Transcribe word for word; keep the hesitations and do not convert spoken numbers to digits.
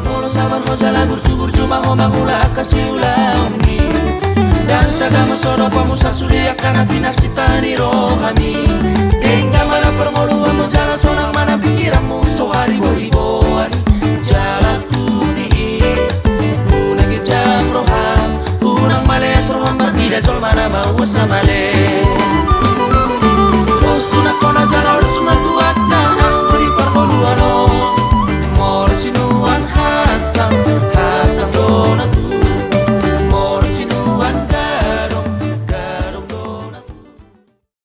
Molo sabar ho jala burju-burju ma ho mangula angka siulaonmi. Ndang tagamon so dohononmu sasude angka na pinarsinta ni rohami. Denggan ma na parngoluanmu jala sonang ma na pingkiranmu so haribo-riboan. Jala tuti i. Unang ginjang roham, unang maleas roham marnida jolma na mauas na male.